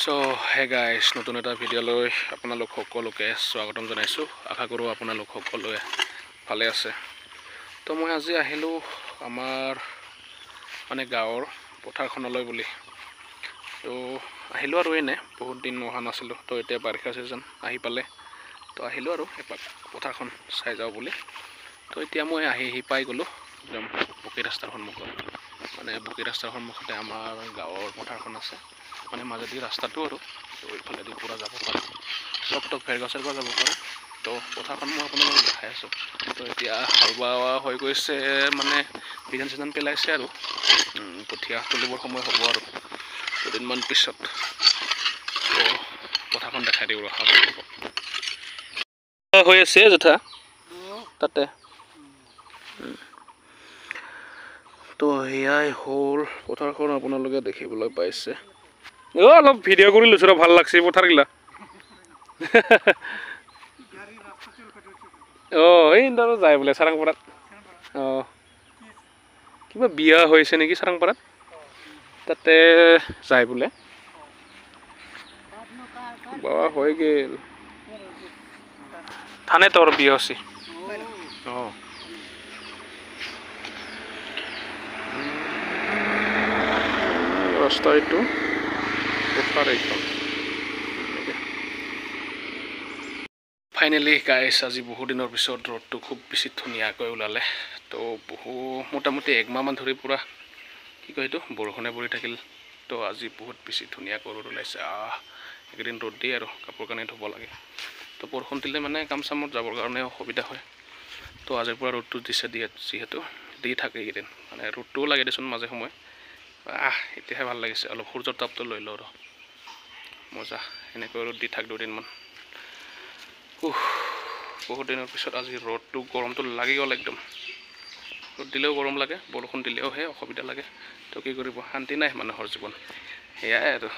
চ' হে গাইছ, নতুন এটা ভিডিঅ'লৈ আপোনালোক সকলোকে স্বাগতম জনাইছোঁ। আশা কৰোঁ আপোনালোক সকলোৱে ভালে আছে। তো মই আজি আহিলোঁ আমাৰ মানে গাঁৱৰ পথাৰখনলৈ বুলি। তো আহিলোঁ আৰু এনে বহুত দিন অহা নাছিলোঁ। তো এতিয়া বাৰিষা ছিজন আহি পালে, তো আহিলোঁ আৰু এপাক পথাৰখন চাই যাওঁ বুলি। তো এতিয়া মই আহি আহি পাই গ'লোঁ একদম পকী ৰাস্তাৰ সন্মুখত। মানে পকী ৰাস্তাৰ সন্মুখতে আমাৰ গাঁৱৰ পথাৰখন আছে, মানে মাজেদি ৰাস্তাটো আৰু তো এইফালেদি পূৰা যাব পাৰে, চব তো ভেৰগাছৰ পৰা যাব পাৰে। তো পথাৰখন মই আপোনালোকক দেখাই আছোঁ। তো এতিয়া হাল বোৱা হৈ গৈছে, মানে বিধান চিধান পেলাইছে আৰু কঠীয়া তুলিবৰ সময় হ'ব আৰু দুদিনমান পিছত। তো পথাৰখন দেখাই দিওঁ ৰখা হৈ আছে জেঠা তাতে। তো সেয়াই হ'ল পথাৰখন, আপোনালোকে দেখিবলৈ পাইছে। অলপ ভিডিঅ' কৰি লৈছোঁ, ভাল লাগছে পথাৰগিলা। এই যায় বোলে চাৰাংপাৰাত। কিবা বিয়া হৈছে নেকি চাৰাংপাৰাত, তাতে যায় বোলে। বাবা হৈ গ'ল থানে তোৰ বিয়া হৈছে। ৰাস্তা এইটো পথাৰ এইখন। ফাইনেলি গাইছ, আজি বহু দিনৰ পিছত ৰ'দটো খুব বেছি ধুনীয়াকৈ ওলালে। তো বহু মোটামুটি একমাহমান ধৰি পূৰা কি কয় এইটো বৰষুণে পৰি থাকিল। তো আজি বহুত বেছি ধুনীয়াকৈ ৰ'দ ওলাইছে। এইকেইদিন ৰ'দ দিয়ে আৰু কাপোৰ কানি ধুব লাগে। তো বৰষুণ দিলে মানে কাম চামত যাবৰ কাৰণে অসুবিধা হয়। তো আজিৰ পৰা ৰ'দটো দিছে, দিয়ে যিহেতু দি থাকে এইকেইদিন, মানে ৰ'দটোও লাগে দেচোন মাজে সময়ে। এতিয়াহে ভাল লাগিছে, অলপ সূৰ্যৰ তাপটো লৈ লওঁ আৰু মজা। এনেকৈ ৰ'দ দি থাক দুদিনমান। বহুত দিনৰ পিছত আজি ৰ'দটো, গৰমটো লাগি গ'ল একদম। ৰ'দ দিলেও গৰম লাগে, বৰষুণ দিলেওহে অসুবিধা লাগে। তো কি কৰিব, শান্তি নাই মানুহৰ জীৱন, সেয়াই আৰু।